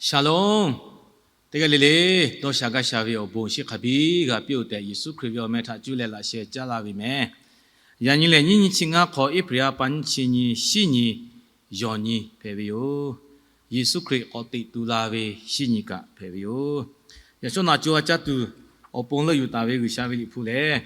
Shalom. Teˇ g'aˇ le le, dawˇ sha gaˇ sha ve awˬ bon chi hk'a biˇ g'a piˇ-oˬ tehꞈ, Yeˍsuˆ Hkriꞈ ve awˬ meh htaꞈ cuˇ leh laꞈ sheh caˉ laˇ ve meh. Yaꞈ nyi lehˬ, nyiˇ nyi chi ngaˇ hk'awꞈ, April ha pa nyiˇ chi nyi, shinˉ nyi, yawˬ nyi hpehꞈ ve yoˬ. Yeˍsuˆ Hkriꞈ k'awꞈ teꞈ tu la ve shinˉ nyi kaꞈ hpehꞈ ve yoˬ. Yaꞈ shawˉ naꞈ co ha caˇ tuˬ awˬ pon leuˆ yuˬ taˍ ve G'uiˬsha ve Liꞈ hpu lehˬ,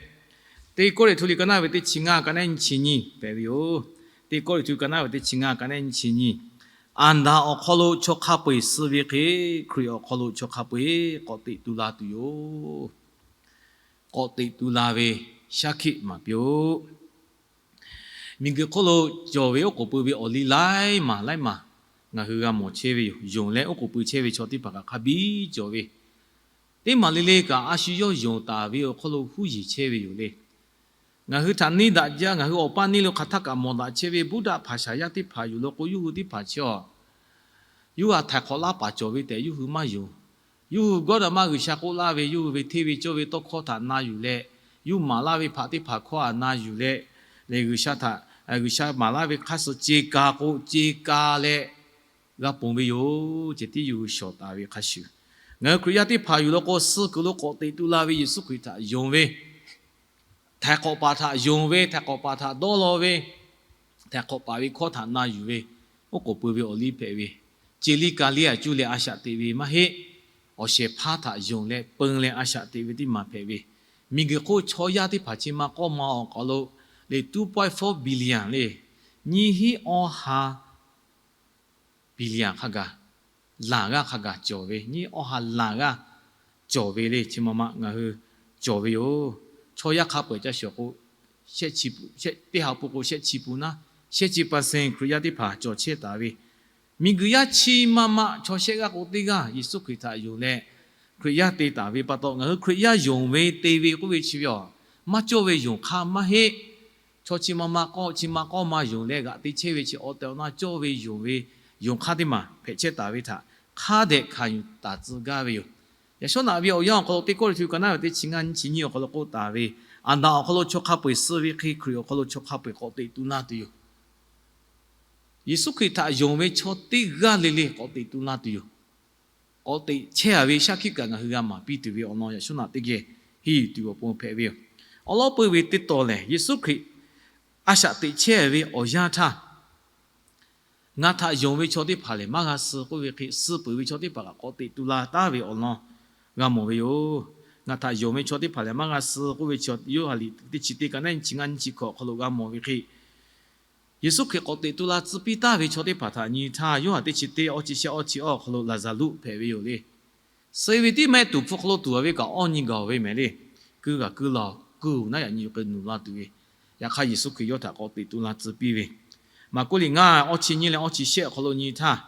Teˇ Kawˇrenˍhtuˆ liꞈ ka naˉ ve teˇ chi ngaˇ, ka naˉ nyiˇ chi nyiˇ hpehꞈ ve yoˬ. Teˇ Kawˇrenˍhtuˆ ka naˉ ve teˇ chi ngaˇ, ka naˉ nyiˇ chi nyiˇ. Aˍdanˍ awˬ hk'aw lo chaw hk'a peu-eˬ suh ve hk'e, Hkriꞈ awˬ hk'aw lo chaw hk'a peu-eˬ k'awꞈ teꞈ tu la tuˬ yoˬ. K'awꞈ teꞈ tu la ve shaˉ hkiˆ maˍ piˇ-oˆ. Miˬguiˬ hk'oˆ lo cawˬ ve oˉ k'oˍ pui ve awˬ liˇ laiˉ maˬ laiˉ maˬ ngaˬ hui g'a mawˬ chehˇ ve yoˬ. Yonˍ leh oˉ k'oˍ pui chehˇ ve chaw teˇ hpaˍ kaꞈ hk'a biˇ cawˬ ve, teˇ maˬ le le kaꞈ a shu yawˇ yonˍ taˍ ve awˬ hk'aw lo huˉ yeˬ chehˇ ve yoˬ le. Ngaˬ hui htaꞈ neˇ daꞈ jaˇ, ngaˬ hui awˬ paˇ neˇ lo hk'aˬ htaˇ kaꞈ mawˬ daꞈ chehˇ ve Buddha hpaˍ shaˍ yaˇ teˇ hpaˍ yoˬ law k'o, yawˇ hui teˇ hpaˍ chi awˬ, yawˇ hui htaꞈ htaiˍ hk'awꞈ laˇ paˍ cawˬ ve tehꞈ yawˇ hui maˇ yonˍ. Yawˇ hui Gawˇdaꞈ maˇ G'uiˬsha k'oˆ laˇ ve yawˇ hui ve hteˇ ve cawˇ ve tawˇ hkawˇ htaꞈ na yuˬ leh, yawˇ maˍ laˇ ve hpaꞈ teˇ hpaˍ hkawˇ htaꞈ na yuˬ leh, lehˬ G'uiˬsha htaꞈ, G'uiˬsha maˍ laˇ ve hk'a shuˍ ce ka k'o ce ka leh g'a ponˬ ve yoˬ. Ceh tiˉ yawˇ hui shawˍ taˍ ve hk'a shuˍ, ngaˬ hui Hkriꞈ yaˇ teˇ hpaˍ yoˬ law k'o, suh kuiˬ lo k'awꞈ teꞈ tu la ve Yeˍsuˆ Hkriꞈ htaꞈ yonˍ ve, htaiˍ hk'awꞈ paˍ htaꞈ yonˍ ve, htaiˍ hk'awꞈ paˍ htaꞈ dawˇ law ve, htaiˍ hk'awꞈ paˍ ve hkawˇ htaꞈ na yuˬ ve, oˉ k'oˍ pui ve awˬ liˇ hpehꞈ ve, ce liˇ ka liˇ aꞈ cuˇ leh a shaꞈ teꞈ ve maˇ heˆ. Awˬ shehˍ hpaˇ htaꞈ yonˍ leh peun leh a shaꞈ teꞈ ve teˇ maˬ hpehꞈ ve, miˬguiˬ hk'oˆ chaw yaˇ teˇ hpaˍ chi ma k'awˇ ma awˬ hk'aw lo lehˬ two point four billion le, nyiˇ hinˉ awˇ ha billion hk'a gaˬ, lanˬ g'aˇ hk'a gaˬ cawˬ ve, nyiˇ awˇ ha lanˬ g'aˇ cawˬ ve le, chi ma ma ngaˬ hui cawˬ ve yoˬ. Chaw yaˇ hk'a peu-eˬ ca shawˍ k'o, teˇ ha pun k'o shehˆ chi pun naˉ, shehˆ chi percent Hkriꞈ yaˇ teˇ hpaˍ cawˬ chehˇ taˍ ve, miˬguiˬ yaˇ chi ma ma chaw shehˆ g'aˇ k'o teˇ g'aˇ Yeˍsuˆ Hkriꞈ htaꞈ yonˍ leh Hkriꞈ yaˇ te taˍ ve pa taw, ngaˬ hui Hkriꞈ yaˇ yonˍ ve te ve k'oˆ ve chi ve aˬ, maˇ cawˇ ve yonˍ hk'aˇ maˇ heˆ. Chaw chi ma ma k'awˇ, chi ma k'awˇ ma yonˍ leh g'aꞈ te chehˇ ve chi awˬ tehˬ awˬ na cawˇ ve yonˍ ve, yonˍ hk'aˇ teˇ maˬ hpehꞈ chehˇ taˍ ve htaꞈ hk'a dehꞈ hkanˍ yuˬ taˍ tcuh gaˇ ve yoˬ. Yaꞈ shawˉ naꞈ ve awˬ yanˇ awˬ hk'aw lo Teˇ Kawˇrenˍhtuˆ ka naˉ ve teˇ chi ngaˇ nyiˇ chi nyiˇ awˬ hk'aw lo k'oˆ taˍ ve, Aˍdanˍ awˬ hk'aw lo chaw hk'a peu-eˬ suh ve hk'e, Hkriꞈ awˬ hk'aw lo chaw hk'a peu-eˬ k'awꞈ teꞈ tu laˇ tuˬ yoˬ. Yeˍsuˆ Hkriꞈ htaꞈ yonˍ ve chaw teˇ g'aˇ le le k'awꞈ teꞈ tu laˇ tuˬ yoˬ. K'awꞈ teꞈ chehˇ a ve shaˉ hkiˆ kaꞈ ngaˬ hui g'a maˍ piˇ tuˬ ve awˬ lawn yaꞈ shawˉ naꞈ teˇ geh henˇ yuˬ tuˬ awˬ pon hpehꞈ ve yoˬ. Awˬ lawn peu ve teˇ taw lehˬ, Yeˍsuˆ Hkriꞈ a shaꞈ teꞈ chehˇ ve awˬ yanˇ htaˇ, ngaˬ htaꞈ yonˍ ve chaw teˇ hpaˍ lehˬ maˇ g'a suh k'oˆ ve hk'e, suh peuˬ ve chaw teˇ hpaˍ kaꞈ k'awꞈ teꞈ tu la taˉ ve awˬ lawn g'a mawˬ ve yoˬ. Ngaˬ htaꞈ yonˍ ve chaw teˇ hpaˍ lehˬ maˇ g'a suh k'oˆ ve chi Yoˇhanˬ liꞈ teˇ chi teˇ ka naˉ nyiˇ chi ngaˇ nyiˇ chi hkawꞈ awˬ hk'aw lo g'a mawˬ ve hk'e, Yeˍsuˆ Hkriꞈ k'awꞈ teꞈ tu la tcuh piˇ taˍ ve chaw teˇ hpaˍ htaꞈ nyi htaˇ, Yoˇhanˬ teˇ chi teˇ awˇ chi shehˆ awˇ chi awˇ awˬ hk'aw lo Laˍzaˍruˆ hpehꞈ ve yoˬ le. Suh ve tiˉ mehˆ tuˍ hpfuh hk'aw lo tuˍ a ve kaꞈ awˇ nyi gaˬ ve mehˍ le. Keu g'a keu la, keu naˉ yaꞈ nyi k'o nuˬ la tuˬ ve, yaꞈ hk'aˇ Yeˍsuˆ Hkriꞈ yawˇ htaꞈ k'awꞈ teꞈ tu la tcuh piˇ ve, Maˍkuˆ liꞈ ngaˇ awˇ chi nyiˇ leh awˇ chi shehˆ awˬ hk'aw lo nyi htaˇ,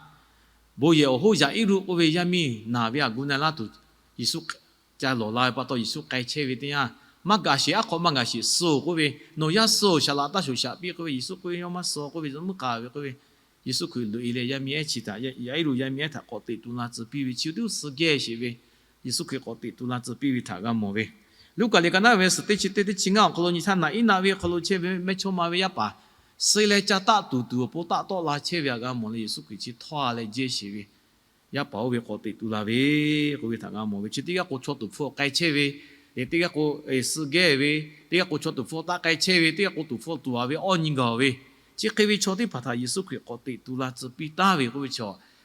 bon yehˬ awˬ hoˉ Yaˍiˉruˆ k'oˆ ve yaˇ miˇ naˬ ve aꞈ gu na laˇ tuˬ, Yeˍsuˆ ca lawˬ la ve pa taw Yeˍsuˆ k'ai chehˇ ve teˇ yanˇ, maˇ gaˬ sheˍ, aˉ hk'aw maˇ gaˬ sheˍ, suh-oˬ k'oˆ ve, nawˬ yaˇ suh-oˬ, shaˍ laꞈ taˇ shoˍ shaˍ piˇ k'oˆ ve, Yeˍsuˆ k'oˆ ve, Yawˇ maˇ suh k'oˆ ve, mvuhˇ k'a ve k'oˆ ve, Yeˍsuˆ Hkriꞈ loꞈ e leh yaˇ miˇ ehˉ chi htaꞈ, Yaˍiˉruˆ yaˇ miˇ ehˉ htaꞈ k'awꞈ teꞈ tu la tcuh piˇ ve, chi teˇ suh geh sheˍ ve, Yeˍsuˆ Hkriꞈ k'awꞈ teꞈ tu la tcuh piˇ ve htaꞈ g'a mawˬ ve, Luˉkaꞈ liꞈ ka naˉ ve suhˍ teˇ chi teˇ teˇ chi ngaˇ awˬ hk'aw lo nyi htaˇ, naꞈ iˉ naˆ ve hk'aw lo chehˇ ve mehˇchawˇma ve yaˇ paˍ suh leh ca taˆ tuˬ tuˬ awˬ pon taˆ tawˆ la chehˇ ve htaꞈ g'a mawˬ leh, Yeˍsuˆ Hkriꞈ chi htawˇ a leh jehˇ sheˍ ve, yaˇ paˍ oˇ ve k'awꞈ teꞈ tu la ve k'oˆ ve htaꞈ g'a mawˬ ve, chi teˇ g'aˇ k'o chaw tuˍ hpfuh k'ai chehˇ ve, leh teˇ g'aˇ k'o suh geh ve, teˇ g'aˇ k'o chaw tuˍ hpfuh taˆ k'ai chehˇ ve, teˇ g'aˇ k'o tuˍ hpfuh tuˬ a ve awˇ nyi gaˬ ve, chi hk'e ve chaw teˇ hpaˍ htaꞈ Yeˍsuˆ Hkriꞈ k'awꞈ teꞈ tu la tcuh piˇ taˍ ve k'oˆ ve chi,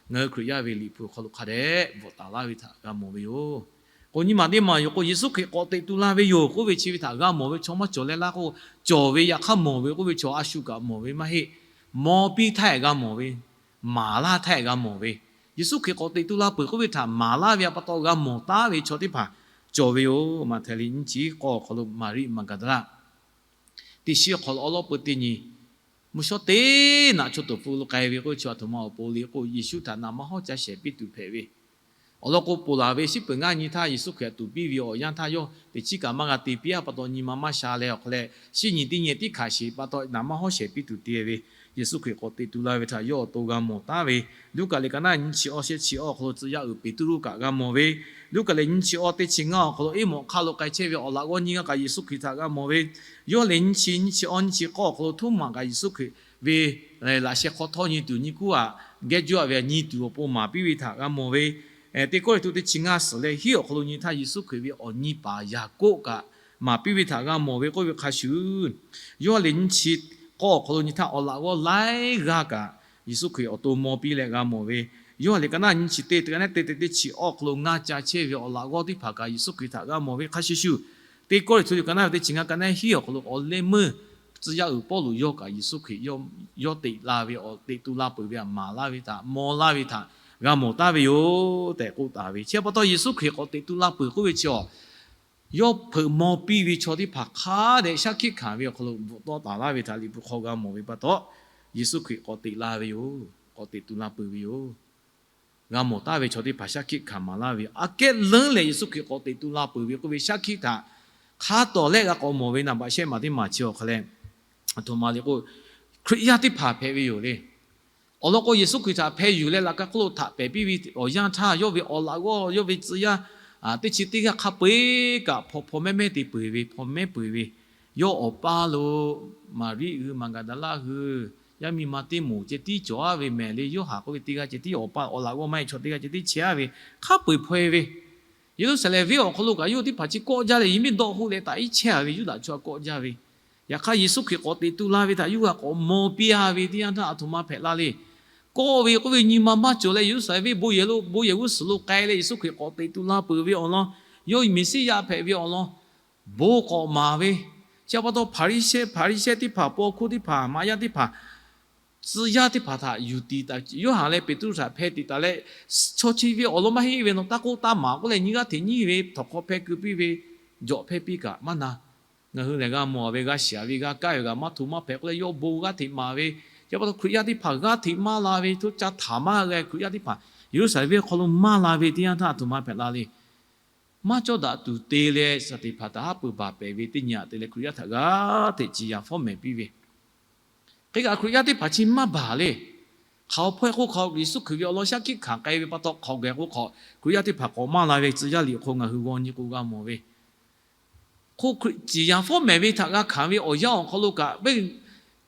ngaˬ hui Hkriꞈ yaˇ ve Liꞈ hpu hk'aw lo hk'a dehꞈ bvuhꞈ taˍ laˇ ve htaꞈ g'a mawˬ ve yoˬ. K'o nyi maˬ teˇ maˬ yoˬ k'o, Yeˍsuˆ Hkriꞈ k'awꞈ teꞈ tu la ve yoˬ k'oˆ ve chi ve htaꞈ g'a mawˬ ve chaw maˇ cawˬ leh laˇ k'o, cawˬ ve yaꞈ hk'aˇ mawˬ ve k'oˆ ve chaw a shu kaꞈ mawˬ ve maˇ heˆ. Mawˬ piˇ htaˇ g'a mawˬ ve, maˍ laˇ htaˇ g'a mawˬ ve, Yeˍsuˆ Hkriꞈ k'awꞈ teꞈ tu la peuˬ k'oˆ ve htaꞈ maˍ laˇ ve pa taw g'a mawˬ taˉ ve chaw teˇ hpaˍ cawˬ ve yoˬ. Maꞈhtehˍ liꞈ nyiˇ chi k'awˇ awˬ hk'aw lo Maˍriˆ Maˍgaˍdaˍlaˆ, teˇ shiˉ awˬ hk'aw lo awˉ lawˉ peu teˇ nyi, mvuhˇ shawˉ teˇ naꞈ chaw tuˍ hpfuh lo k'ai ve k'oˆ ve chi, a htoꞈ ma awˬ pon le k'o, Yeˍsuˆ htaꞈ naꞈ maˇ hawˉ ca shehˍ piˇ tuˬ hpehꞈ ve, awˬ lawn k'o, ponˬ laˬ ve shiˉ peuˬ ngaˇ nyi htaˇ Yeˍsuˆ Hkriꞈ tuˍ piˇ ve awˬ yanˇ htaˇ, yawˇ teꞈ chiˉ kaꞈ maˇ g'a te piˇ-a pa taw, nyi ma maˇ sha leh awˬ hk'aw leh, shiˉ nyi teˇ nyi tiˉ hkanˍ sheˍ pa taw, naꞈ maˇ hawˉ shehˍ piˇ tuˬ te ve, Yeˍsuˆ Hkriꞈ k'awꞈ teꞈ tu la ve htaꞈ yawˇ awˬ to g'a mawˬ taˉ ve, Luˉkaꞈ liꞈ ka naˉ nyiˇ chi awˇ shehˆ chi awˇ awˬ hk'aw lo tcuh yaˇ uiˍ Peˍtruˆ kaꞈ g'a mawˬ ve, Luˉkaꞈ liꞈ nyiˇ chi awˇ teˇ chi ngaˇ awˬ hk'aw lo Eˉmawꞈ hk'aˆ lo k'ai chehˇ ve awˬ laꞈ g'awˇ nyiˇ g'aˇ kaꞈ Yeˍsuˆ Hkriꞈ htaꞈ g'a mawˬ ve, Yoˇhanˬ liꞈ nyiˇ chi nyiˇ chi awˇ nyiˇ chi k'awˇ awˬ hk'aw lo Htoˉmaꞈ kaꞈ Yeˍsuˆ Hkriꞈ ve laꞈ sheh hk'aw htawˇ nyi tuˬ nyi kuˉ aꞈ geh juˇ aꞈ ve aꞈ nyi tuˬ awˬ pon maˍ piˇ ve htaꞈ g'a mawˬ ve, Teˇ Kawˇrenˍhtuˆ teˇ chi ngaˇ suhˍ leh hiˉ awˬ hk'aw lo nyi htaˇ Yeˍsuˆ Hkriꞈ ve awˬ nyi paˍ Yaˍkoˆ kaꞈ maˍ piˇ ve htaꞈ g'a mawˬ ve k'oˆ ve hk'a shuˍ, Yoˇhanˬ liꞈ nyiˇ chi k'awˇ awˬ hk'aw lo nyi htaˇ awˬ laꞈ g'awˇ laiˉ g'aˇ kaꞈ Yeˍsuˆ Hkriꞈ awˬ to maw piˇ leh g'a mawˬ ve, Yoˇhanˬ liꞈ ka naˆ nyiˇ chi teˇ, teˇ ka naˆ teˇ, teˇ chi awˬ hk'aw lo ngaˇ ca chehˇ ve awˬ laꞈ g'awˇ teˇ hpaˍ kaꞈ Yeˍsuˆ Hkriꞈ htaꞈ g'a mawˬ ve hk'a shuˍ shuˍ, Teˇ Kawˇrenˍhtuˆ liꞈ ka naˆ ve teˇ chi ngaˇ ka naˆ hiˉ awˬ hk'aw lo awˬ leh meuˇ tcuh yaˇ uiˍ Pawˇluꞈ yawˇ kaꞈ Yeˍsuˆ Hkriꞈ yawˇ teꞈ la ve awˬ teꞈ tu la peuˬ ve htaꞈ maˍ laˇ ve htaꞈ maw laˇ ve htaꞈ g'a mawˬ taˍ ve yoˬ tehꞈ k'oˆ taˍ ve. Chi pa taw Yeˍsuˆ Hkriꞈ k'awꞈ teꞈ tu la peuˬ k'oˆ ve chi awˬ, yawˇ hpeuꞈ maw piˇ ve chaw teˇ hpaˍ hk'a dehꞈ shaˉ hkiˆ hkanˍ ve awˬ hk'aw lo bvuhꞈ tawˆ taˍ laˇ ve htaꞈ Liꞈ hpu hk'aw g'a mawˬ ve pa taw, Yeˍsuˆ Hkriꞈ k'awꞈ teꞈ la ve yoˬ, k'awꞈ teꞈ tu la peuˬ ve yoˬ. G'a mawˬ taˍ ve chaw teˇ hpaˍ shaˉ hkiˆ hkanˍ maˍ laˇ ve aꞈ kehˉ leuˉ leh Yeˍsuˆ Hkriꞈ k'awꞈ teꞈ tu la peuˬ ve k'oˆ ve shaˉ hkiˆ htaꞈ hk'a tawˍ leh g'a k'awꞈ mawˬ ve naˍ baꞈ shehˆ maˬ teˇ maˬ chi awˬ hk'a leh, aˬ htoꞈ ma le k'o, Hkriꞈ yaˇ teˇ hpaˍ hpehꞈ ve yoˬ le. Awˬ lawn k'o, Yeˍsuˆ Hkriꞈ htaꞈ hpeh yuˬ leh laꞈ ka hk'oˆ lo htaꞈ pehˍ piˇ ve awˬ yanˇ htaˇ, yawˇ ve awˬ laꞈ g'awˇ, yawˇ ve tcuh yaˇ teˇ chi teˇ g'aˇ hk'a peu-eˬ kaꞈ hpaw hpaw mehˉ mehˉ te peuˬ ve, hpaw mehˉ peuˬ ve, yawˇ awˬ pa lo Maˍriˆ hui, Maˍgaˍdaˍlaˆ hui, yaˇ miˇ ma teˇ moˍ ceh tiˉ cawˬ aˉ ve mehˍ le. Yoˇhanˬ k'oˆ ve teˇ g'aˇ ceh tiˉ, awˬ pa awˬ laꞈ g'awˇ maˇ heˆ chaw teˇ g'aˇ ceh tiˉ chehˇ aˉ ve, hk'a peu-eˬ hpaw-e ve, Yeˍruˆsaˍlehnˍ venˇ awˬ hk'aw lo kaꞈ yawˇ teˇ hpaˍ chi kawˆ jaˇ leh, yehˬ miˉ dawˆ hoˆ leh taꞈ iˉ chehˇ a ve Yuˇdaꞈ chaw kawˆ jaˇ ve, yaꞈ hk'aˇ Yeˍsuˆ Hkriꞈ k'awꞈ teꞈ tu la ve htaꞈ yawˇ hui htaꞈ k'awꞈ maw piˇ a ve teˇ yanˇ htaˇ aˬ htoꞈ ma hpehꞈ la le. Kawˆ ve k'oˆ ve nyi ma maˇ cawˬ leh, Yeˍruˆsaˍlehnˍ venˇ bon yehˬ lo, bon yehˬ g'uˇ suhˍ lo k'ai leh Yeˍsuˆ Hkriꞈ k'awꞈ teꞈ tu la peuˬ ve awˬ lawn, yawˇ hui Meˍsiˉyaꞈ hpehꞈ ve awˬ lawn bon k'awꞈ maˍ ve, chi pa taw Hpaˍriˍsehˇ, Hpaˍriˍsehˇ teˇ hpaˍ, paw hkuˇ teˇ hpaˍ, maꞈ yaˇ teˇ hpaˍ, tcuh yaˇ teˇ hpaˍ htaꞈ yuˬ tiˍ taˍ, Yoˇhanˬ leh Peˍtruˆ htaꞈ hpeh tiˍ taˍ leh, chaw chi ve awˬ lawn maˇ heˆ ve nawˬ taˇ k'oˆ taˇ maˍ k'oˆ leh, nyiˇ g'aˇ hteꞈ nyiˇ ve htawnˍ hk'aw hpeh keu piˇ ve, jawꞈ hpeh piˇ kaꞈ maˇ na. Ngaˬ hui lehˬ g'a mawˬ ve, g'a shiˍ ve, g'a kaˇ ve g'a maˇ hto maˇ hpehꞈ k'oˆ leh, yawˇ bon g'aˇ hteꞈ maˍ ve, chi pa taw Hkriꞈ yaˇ teˇ hpaˍ g'aˇ hteꞈ maˇ la ve, hto ca htaˍ maˇ g'a Hkriꞈ yaˇ teˇ hpaˍ Yeˍruˆsaˍlehnˍ venˇ hk'aw lo maˇ la ve teˇ yanˇ htaˇ aˬ htoꞈ ma hpehꞈ la le. Maˇ cawˇ daꞈ tuˬ te leh shaˍ teꞈ hpaˍ htaꞈ haˉ pui baˬ pehˍ ve teˇ nyi aꞈ te leh Hkriꞈ yaˇ htaꞈ g'aˇ hteꞈ ciˍ yanˍ fawˉ mehˍ piˇ ve, hk'e kaꞈ Hkriꞈ yaˇ teˇ hpaˍ chi maˇ baˬ le. Hk'aˬ hpawehˇ k'oˆ hk'aˬ, Yeˍsuˆ Hkriꞈ ve awˬ lawn shaˉ hkiˆ hkanˍ k'ai ve pa taw hk'aˬ geh k'oˆ hk'aˬ, Hkriꞈ yaˇ teˇ hpaˍ k'awꞈ maˇ la ve tcuh yaˇ liꞈ hk'aw ngaˬ hui g'aw nyi k'o g'a mawˬ ve, hk'oˆ Hkriꞈ ciˍ yanˍ fawˉ mehˍ ve htaꞈ g'a hkanˍ ve awˬ yanˇ awˬ hk'aw lo kaꞈ,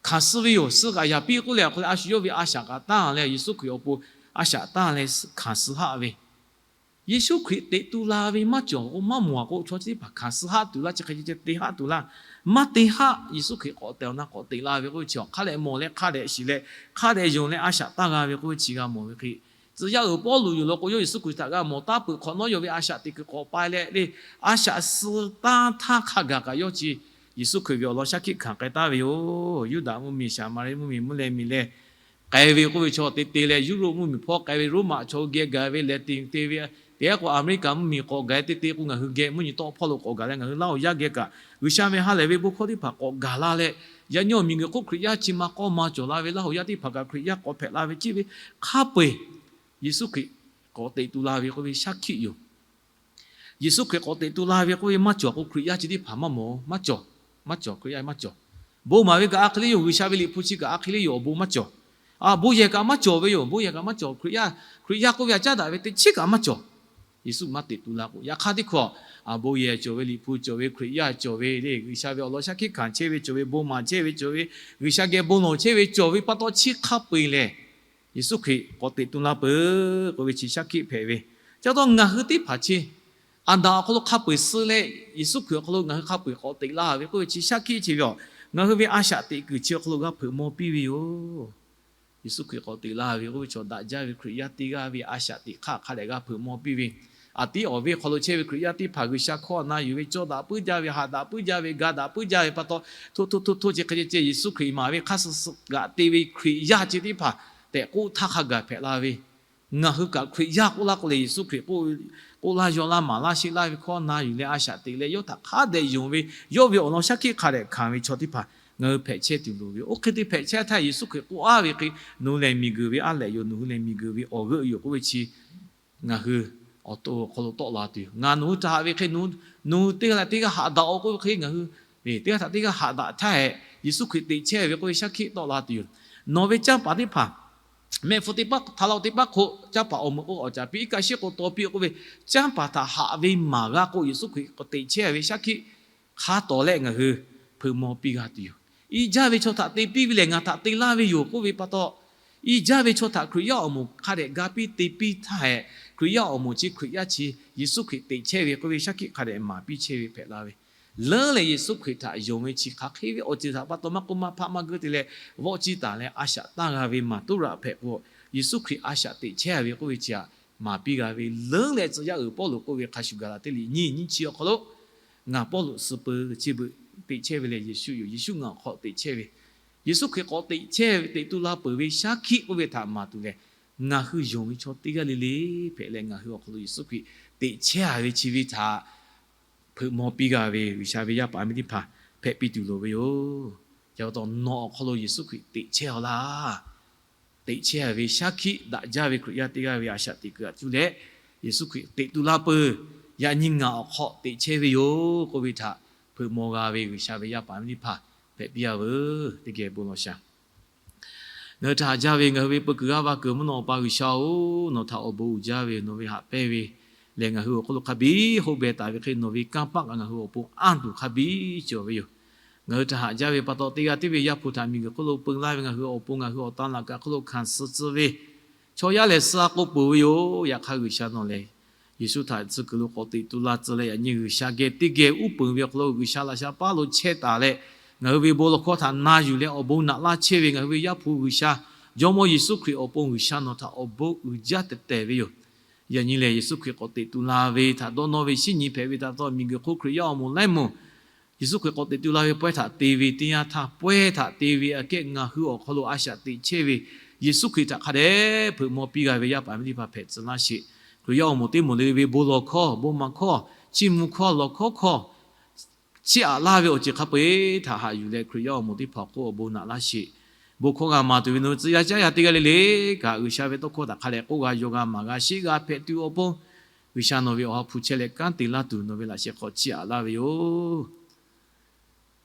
hkanˍ suh ve yoˬ. Suh kaꞈ yaˍ piˇ k'oˆ leh awˬ hk'aw leh a shu yawˇ ve a shaꞈ kaꞈ tanˇ leh Yeˍsuˆ Hkriꞈ awˬ pon a shaꞈ tanˇ leh hkanˍ suh haˆ ve, Yeˍsuˆ Hkriꞈ teꞈ tu la ve maˇ cawˬ k'o, maˇ mawˬ a k'o, chaw chi teˇ hpaˍ hkanˍ suh haˆ tuˬ laˇ, chi hk'e ceh ceh te haˆ tuˬ laˇ. Maˇ te haˆ. Yeˍsuˆ Hkriꞈ k'awꞈ tehˬ awˬ na k'awꞈ teꞈ la ve k'oˆ ve chi awˬ hk'a dehꞈ mawˬ leh hk'a dehꞈ shiˍ leh hk'a dehꞈ yonˍ leh a shaꞈ tanˇ g'a ve k'oˆ ve chi g'a mawˬ ve hk'e, tcuh yaˇ uiˍ Pawˇluꞈ yoˬ law k'o, yawˇ Yeˍsuˆ Hkriꞈ htaꞈ g'a mawˬ taˉ peuˬ hk'awꞈ nawˉ, yawˇ ve a shaꞈ teꞈ kuiˬ k'awꞈ pai leh le, a shaꞈ suh tanˇ htaˇ hk'a gaˬ kaꞈ yawˇ chi Yeˍsuˆ Hkriꞈ ve awˬ lawn shaˉ hkiˆ hkanˍ k'ai taˍ ve yoˬ. Yuˇdaꞈ mvuhˇmiˬ, Saˍmaˍriˆ mvuhˇmiˬ, mvuhˇ leh miˬ leh k'ai ve k'oˆ ve chaw te te leh, Yuˇroˆ mvuhˇmiˬ hpawˇ k'ai ve, Roˉmaꞈ chaw geh gaˬ ve leh te te ve, te k'o Aˍmeˍriˆkaˍ mvuhˇmiˬ k'awꞈ gaˬ te te k'o, ngaˬ hui geh mvuhˇ nyi tawˆ hpawˇ lo k'awꞈ gaˬ leh ngaˬ hui Laˇ hoꞈ yaˇ geh kaꞈ G'uiˬsha ve ha lehˬ ve bon hkawˇ teˇ hpaˍ k'awꞈ gaˬ la leh, yaꞈ nyi awˬ miˬguiˬ hk'oˆ Hkriꞈ yaˇ chi ma k'awˇ ma cawˬ la ve Laˇ hoꞈ yaˇ teˇ hpaˍ kaꞈ Hkriꞈ yaˇ k'awꞈ hpehꞈ la ve ciˇ ve hk'a peu-eˬ Yeˍsuˆ Hkriꞈ k'awꞈ teꞈ tu la ve k'oˆ ve shaˉ hkiˆ yoˬ. Yeˍsuˆ Hkriꞈ k'awꞈ teꞈ tu la ve k'oˆ ve maˇ cawˬ k'o, Hkriꞈ yaˇ chi teˇ hpaˍ maˇ mawˬ, maˇ cawˬ. Maˇ cawˬ, Hkriꞈ yaˇ maˇ cawˬ. Bon maˍ ve kaꞈ a hk'e le yoˬ, G'uiˬsha ve liꞈ hpu chi kaꞈ a hk'e le yoˬ, awˬ bon maˇ cawˬ. A, bon yehˬ kaꞈ maˇ cawˬ ve yoˬ, bon yehˬ kaꞈ maˇ cawˬ. Hkriꞈ yaˇ, Hkriꞈ yaˇ k'oˆ ve a caˉ daꞈ ve teꞈ chiˉ kaꞈ maˇ cawˬ. Yeˍsuˆ maˇ teꞈ tu la k'o, yaꞈ hk'aˇ teˇ hkawˇ, a, bon yehˬ cawˬ ve, liꞈ hpu cawˬ ve, Hkriꞈ yaˇ cawˬ ve le, G'uiˬsha ve awˬ lawn shaˉ hkiˆ hkanˍ chehˇ ve cawˬ ve, bon maˍ chehˇ ve cawˬ ve, G'uiˬsha geh bon lawˬ chehˇ ve cawˬ ve pa taw, chi hk'a peu-eˬ lehˬ Yeˍsuˆ Hkriꞈ k'awꞈ teꞈ tu la peuˬ k'oˆ ve chi shaˉ hkiˆ hpehꞈ ve. Chi pa taw ngaˬ hui teˇ hpaˍ chi Aˍdanˍ awˬ hk'aw lo hk'a peu-eˬ suh leh, Yeˍsuˆ Hkriꞈ awˬ hk'aw lo ngaˬ hui hk'a peu-eˬ k'awꞈ teꞈ la ve k'oˆ ve chi shaˉ hkiˆ chi ve yoˬ. Ngaˬ hui ve a shaꞈ teꞈ kuiˬ chi awˬ hk'aw lo g'a hpeuꞈ maw piˇ ve yoˬ. Yeˍsuˆ Hkriꞈ k'awꞈ teꞈ la ve k'oˆ ve chaw daꞈ jaˇ ve Hkriꞈ yaˇ teˇ g'aˇ ve a shaꞈ teꞈ hk'aˇ hk'a dehꞈ g'a hpeuꞈ maw piˇ ve. Aˬ tiˉ awˬ venˇ hk'aw lo chehˇ ve Hkriꞈ yaˇ teˇ hpaˍ G'uiˬsha hkawˇ na yuˬ ve cawˇ daꞈ puiˉ jaˇ ve, haꞈ daꞈ puiˉ jaˇ ve, ga daꞈ puiˉ jaˇ ve pa taw, hto hto hto hto chi hk'e ceh ceh Yeˍsuˆ Hkriꞈ maˍ ve hk'aˇ suh suh g'aꞈ te ve Hkriꞈ yaˇ chi teˇ hpaˍ tehꞈ k'oˆ htaˇ hk'a gaˬ hpehꞈ la ve. Ngaˬ hui kaꞈ Hkriꞈ yaˇ k'oˆ laˇ k'o lehˬ, Yeˍsuˆ Hkriꞈ k'oˆ laˇ yaw laˇ maˍ laˇ sheˆ laˇ ve hkawˇ na yuˬ leh a shaꞈ teꞈ leh yawˇ htaꞈ hk'a dehꞈ yonˍ ve, yawˇ ve awˬ lawn shaˉ hkiˆ hk'a dehꞈ hkanˍ ve chaw teˇ hpaˍ ngaˬ hui hpehꞈ chehˇ tuˬ loˍ ve. Oˇ hk'e te hpehꞈ chehˇ htaˇ Yeˍsuˆ Hkriꞈ k'oˆ aˉ ve hk'e, nawˬ hui lehˬ miˬguiˬ ve aˉ lehꞈ yoˬ, nawˬ hui lehˬ miˬguiˬ ve awˬ g'euˆ yoˬ k'oˆ ve chi ngaˬ hui awˬ to awˬ hk'aw lo tawˆ la tuˬ yoˬ. Ngaˬ nawˬ hui htaꞈ haꞈ ve hk'e, nawˬ hui teˇ g'aˇ leh teˇ g'aˇ haꞈ daꞈ-oˬ k'oˆ ve hk'e, ngaˬ hui teˇ g'aˇ htaꞈ teˇ g'aˇ haꞈ daꞈ htaˇ hehꞈ, Yeˍsuˆ Hkriꞈ teꞈ chehˇ ve k'oˆ ve shaˉ hkiˆ tawˆ la tuˬ yoˬ. Nawˬ ve canˇ paˍ teˇ hpaˍ, mehˆ hpu teˇ paˉ htaꞈ laˇ-oˬ, teˇ paˉ hk'oˆ canˇ paˍ awˬ meuꞈ k'o awˬ caˍ piˇ, iˉ kaˆ shiˉ k'o taw piˇ k'oˆ ve, canˇ paˍ htaꞈ haꞈ ve maˍ g'a k'o, Yeˍsuˆ Hkriꞈ k'awꞈ teꞈ chehˇ ve shaˉ hkiˆ hk'a tawˍ leh ngaˬ hui hpeuꞈ maw piˇ g'a tuˬ yoˬ. I jaˇ ve chaw htaꞈ te piˇ ve lehˬ, ngaˬ htaꞈ te laˇ ve yoˬ k'oˆ ve pa taw, i jaˇ ve chaw htaꞈ Hkriꞈ yaˇ awˬ moˍ hk'a dehꞈ ga piˇ te piˇ htaˇ hehꞈ, Hkriꞈ yaˇ awˬ moˍ chi Hkriꞈ yaˇ chi Yeˍsuˆ Hkriꞈ teꞈ chehˇ ve k'oˆ ve shaˉ hkiˆ hk'a dehꞈ maˍ piˇ chehˇ ve hpehꞈ la ve. Leuˉ leh Yeˍsuˆ Hkriꞈ htaꞈ yonˍ ve chi hk'aˬ hk'e ve awˬ ceuˬ htaꞈ pa taw maˇ k'oˆ maˇ hpaˆ maˇ geuˆ te leh vawˆ ciˇ taˍ leh a shaꞈ taˇ g'a ve maˍ toˉ raꞈ hpehꞈ k'o, Yeˍsuˆ Hkriꞈ a shaꞈ teꞈ chehˇ ve k'oˆ ve chi htaꞈ maˍ piˇ g'a ve. Leuˉ leh tcuh yaˇ uiˍ Pawˇluꞈ k'oˆ ve hk'a shuˍ Gaˍlaˍtiˆ liꞈ nyiˇ nyiˇ chi awˬ hk'aw lo, Ngaˬ Pawˇluꞈ suh peuˬ, chi beuꞈ teꞈ chehˇ ve lehˬ Yeˍsuˆ yoˬ. Yeˍsuˆ ngaˬ awˬ hk'aw teꞈ chehˇ ve, Yeˍsuˆ Hkriꞈ k'awꞈ teꞈ chehˇ ve, teꞈ tu la peuˬ ve shaˉ hkiˆ k'oˆ ve htaꞈ maˍ tuˬ lehˬ, ngaˬ hui yonˍ ve chaw teˇ g'aˇ le le hpehꞈ leh ngaˬ hui awˬ hk'aw lo Yeˍsuˆ Hkriꞈ teꞈ chehˇ ve chi ve htaꞈ hpeuꞈ maw piˇ g'a ve G'uiˬsha ve yaˇ paˍ miˇ teˇ hpaˍ hpehꞈ piˇ tuˬ loˍ ve yoˬ. Chi pa taw nawˬ awˬ hk'aw lo Yeˍsuˆ Hkriꞈ teꞈ chehˇ-aw laˇ. Teꞈ chehˇ ve shaˉ hkiˆ daꞈ jaˇ ve Hkriꞈ yaˇ teˇ g'aˇ ve a shaꞈ teꞈ kuiˬ aꞈ cuˇ leh, Yeˍsuˆ Hkriꞈ teꞈ tu la peuˬ, yaꞈ nyi ngaˬ awˬ hk'aw teꞈ chehˇ ve yoˬ k'oˆ ve htaꞈ hpeuꞈ maw g'a ve G'uiˬsha ve yaˇ paˍ miˇ teˇ hpaˍ hpehꞈ piˇ-a veuˬ. Teˇ geh bon lawˬ shaˍ. Ngaˬ hui htaꞈ haꞈ jaˇ ve ngaˬ hui ve peu kuiˬ g'aˇ va kuiˬ mvuhˇ naw Awˬ pa G'uiˬsha-oˬ, nawˬ htaꞈ awˬ bon uiˍ jaˇ ve nawˬ ve haꞈ pehnˇ ve lehˬ, ngaˬ hui awˬ hk'aw lo hk'a biˇ hoˆ beh taˍ ve hk'e nawˬ ve kanˇ paˆ kaꞈ ngaˬ hui awˬ pon anˇ tuˬ hk'a biˇ cawˬ ve yoˬ. Ngaˬ hui htaꞈ haꞈ jaˇ ve pa taw, teˇ g'aˇ tiˉ ve Yaˇ hpu htaꞈ miˬguiˬ hk'oˆ lo peu laˇ ve ngaˬ hui awˬ pon ngaˬ hui awˬ tan laꞈ kaꞈ hk'oˆ lo hkanˍ suh tcuh ve chaw yaˇ lehˬ suh-a k'oˆ peuˬ ve yoˬ. Yaꞈ hk'aˇ G'uiˬsha nawˬ lehˬ, Yeˍsuˆ htaꞈ tcuh kuiˬ lo k'awꞈ teꞈ tu la tcuh leh, yaꞈ nyi G'uiˬsha geh teˇ geh uˉ peunˍ ve awˬ hk'aw lo G'uiˬsha laꞈ sha paˉ lo chehˇ taˍ leh, ngaˬ hui ve bon lawˬ hkawˇ htaꞈ na yuˬ leh awˬ bon naꞈ laˇ chehˇ ve ngaˬ hui ve Yaˇ hpu G'uiˬsha, Jawˇmawˇ Yeˍsuˆ Hkriꞈ awˬ pon G'uiˬsha nawˬ htaꞈ awˬ bon uiˍ jaˇ tehˬ tehˬ ve yoˬ. Yaꞈ nyi lehˬ, Yeˍsuˆ Hkriꞈ k'awꞈ teꞈ tu la ve htaꞈ dawˇ nawˇ ve shinˉ nyi hpehꞈ ve htaꞈ pa taw, miˬguiˬ hk'oˆ Hkriꞈ yaˇ awˬ moˍ laiˉ moˍ Yeˍsuˆ Hkriꞈ k'awꞈ teꞈ tu la ve pawehˇ htaꞈ te ve teˇ yanˇ htaˇ, pawehˇ htaꞈ te ve aꞈ kehˉ ngaˬ hui awˬ hk'aw lo a shaꞈ teꞈ chehˇ ve Yeˍsuˆ Hkriꞈ htaꞈ hk'a dehꞈ hpeuꞈ maw piˇ g'a ve yaˇ paˍ miˇ teˇ hpaˍ hpehꞈ tcuh laˇ sheˍ. Hkriꞈ yaˇ awˬ moˍ teˇ moˍ le ve bon lawˬ hkawˇ, bon maˍ hkawˇ, chiˇ mvuh hkawˇ, lawˬ hkawˉ hkawˇ chiˇ aꞈ laˇ ve awˬ ceuˬ hk'a peu-eˬ htaꞈ haꞈ yuˬ leh, Hkriꞈ yaˇ awˬ moˍ teˇ hpaˍ awˬ hk'oˆ awˬ bon naꞈ laˇ sheˍ. Bon hkawˇ g'a maˍ tuˬ ve nawˬ hui tcuh yaˇ caˉ yaˇ teˇ g'aˇ le le kaꞈ, G'uiˬsha ve tawˇ hkawˇ htaꞈ hk'a dehꞈ k'oˆ g'a yaw g'a maˍ g'a sheˆ g'a hpehꞈ tuˬ awˬ pon, G'uiˬsha nawˬ ve awˬ ha hpu chehˇ leh kanˉ te laˇ tuˬ nawˬ ve laꞈ sheh hk'aw chiˇ aꞈ laˇ ve yoˬ.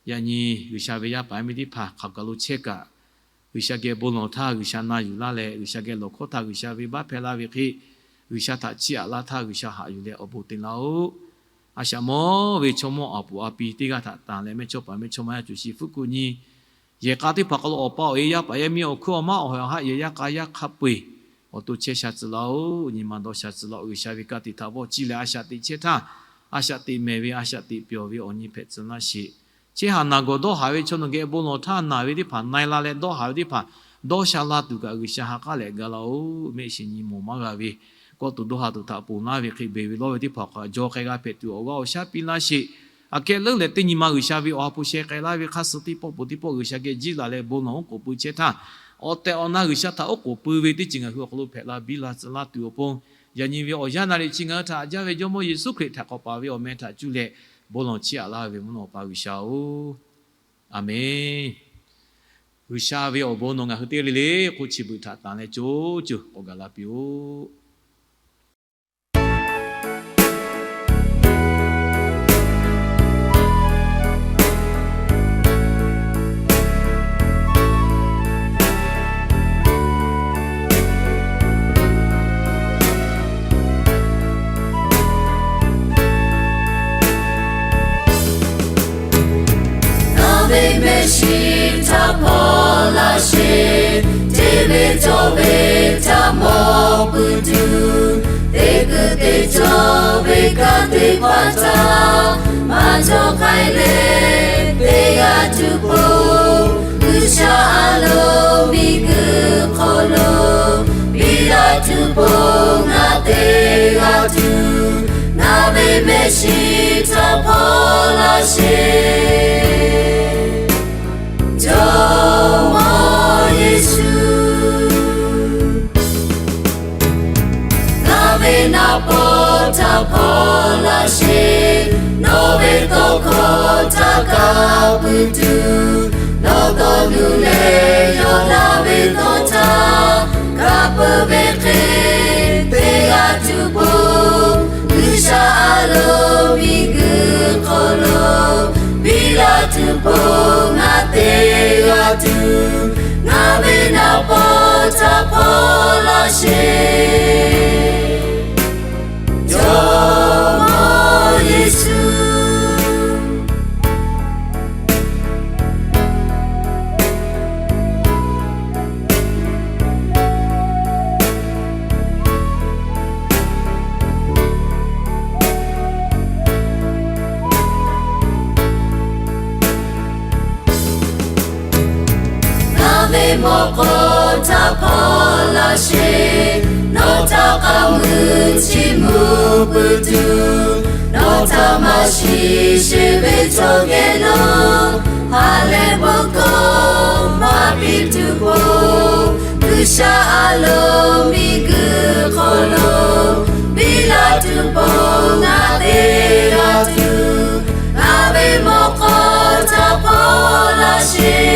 Yaꞈ nyi G'uiˬsha ve yaˇ paˍ miˇ teˇ hpaˍ hk'aˬ kaˬ lo chehˇ kaꞈ, G'uiˬsha geh bon lawˬ htaˇ G'uiˬsha na yuˬ laˇ leh, G'uiˬsha geh lawˬ hkawˇ htaˇ G'uiˬsha ve baˆ hpehˇ laˇ ve hk'e, G'uiˬsha htaꞈ chiˇ aꞈ laˇ htaˇ G'uiˬsha haꞈ yuˬ leh awˬ bon te laˇ-oˆ. A shaꞈ mawˇ ve chaw mawˇ awˬ puˍ awˬ pi teˇ g'aˇ htaꞈ tanˬ leh mehˇchawˇ paˍ mehˇchawˇma yaˇ cuˬ shi hpfuhˆ kuˆ nyi yehˬ k'a teˇ hpaˍ hk'aw lo awˬ pa awˬ e yaˇ paˍ yaˇ miˇ awˬ hkuiˉ awˬ maˉ awˬ hawehˬ awˬ haˆ yehˬ yaˇ k'a yaˇ hk'a peu-eˬ awˬ to chehˇ sha tcuh laˇ-oˆ. Nyi ma dawˇ sha tcuh laˇ-oˆ. G'uiˬsha ve ka tiꞈ htaꞈ vawˆ ciˇ leh a shaꞈ teꞈ chehˇ htaˇ, a shaꞈ teꞈ mehˍ ve a shaꞈ teꞈ pyawˬ ve awˬ nyi hpehꞈ tcuh laˇ sheˍ. Chehˇ haˍ naˬ gawˬ dawˇ haˍ ve chaw nawˬ geh bon lawˬ htaˇ, naˬ ve teˇ hpaˍ na-e la leh dawˇ haˍ ve teˇ hpaˍ dawˇ sha la tuˬ kaꞈ G'uiˬsha ha k'aˉ leh ga laˇ-oˆ. Mehˆ shiˍ nyi mawˬ maˇ g'a ve kawˆ tuˬ dawˇ ha tuˬ htaꞈ ponˬ laˇ ve hk'e, beˬ ve lawˇ ve teˇ hpaˍ hk'a jaw k'ai g'a hpehꞈ tuˬ awˬ g'aˇ awˬ shaˉ piˇ laˇ sheˍ. Aꞈ kehˉ leuˉ leh teˇ nyi ma G'uiˬsha ve awˬ ha hpu sheh k'ai laˇ ve hk'a suh teˇ pawˆ pon teˇ pawˆ G'uiˬsha geh jiˇ laˬ leh bon lawˬ oˉ k'oˍ pui chehˇ htaˇ, awˬ tehˬ awˬ na G'uiˬsha htaꞈ oˉ k'oˍ pui ve teˇ ceuˬ ngaˬ hui awˬ hk'aw lo hpehꞈ la biˇ la tcuh laˇ tuˬ awˬ pon, yaꞈ nyi ve awˬ yanˇ na liꞈ chi ngaˬ hui htaꞈ haꞈ jaˇ ve Jawˇmawˇ Yeˍsuˆ Hkriꞈ htaꞈ k'awꞈ paˍ ve awˬ meh htaꞈ cuˇ leh bon lawˬ chiˇ aꞈ laˇ ve mvuhˇ naw Awˬ pa G'uiˬsha-oˬ, Aˍmenˬ. G'uiˬsha ve awˬ bon nawˬ ngaˬ hui teˇ g'aˇ le le hk'oˆ chi beuꞈ htaꞈ tanˬ leh co co k'awꞈ gaˬ la piˇ-oˆ. Ngaˬ ve mehˆ shiˍ htaꞈ hpaw laˇ sheˍ, hteˇ ve cawˇ ve htaꞈ mawˬ pui tuˬ, teˇ kuiˬ teˇ cawˇ ve kanˉ teˇ hpaˍ htaꞈ maˇ cawˬ k'ai le. Teˇ g'aˇ tuˬ po G'uiˬsha a loˍ miˬguiˬ hk'oˆ lo biˇ la tuˬ po ngaˬ teˇ g'aˇ tuˬ, ngaˬ ve mehˆ shiˍ htaꞈ hpaw laˇ sheˍ. Jawˇmawˇ Yeˍsuˆ, ngaˬ ve naˍ paw htaꞈ hpaw laˇ sheˍ. Nawˬ ve tawˇ hkawˇ htaꞈ kaꞈ pui tuˬ, nawˬ dawˇ nuˇ leh yawˇ laˇ ve tawˇ htaꞈ kaꞈ peuˬ ve hk'e, teˇ g'aˇ tuˬ po G'uiˬsha a loˍ miˬguiˬ hk'oˆ lo biˇ la tuˬ po ngaˬ teˇ g'aˇ tuˬ, ngaˬ ve naˍ paw htaꞈ hpaw laˇ sheˍ. Jawˇmawˇ Yeˍsuˆ, Chi mvuh pui tuˬ, nawˬ htaꞈ maˇ shiˍ sheˍ ve chaw geh lo, ha leh bon hkawˇ maˇ piˇ tuˬ k'o, G'uiˬsha a loˍ miˬguiˬ hk'aw lo piˇ laˇ tuˬ pon ngaˬ te g'a tuˬ, ngaˬ ve mawꞈ k'aw htaꞈ k'awꞈ laˇ sheˍ.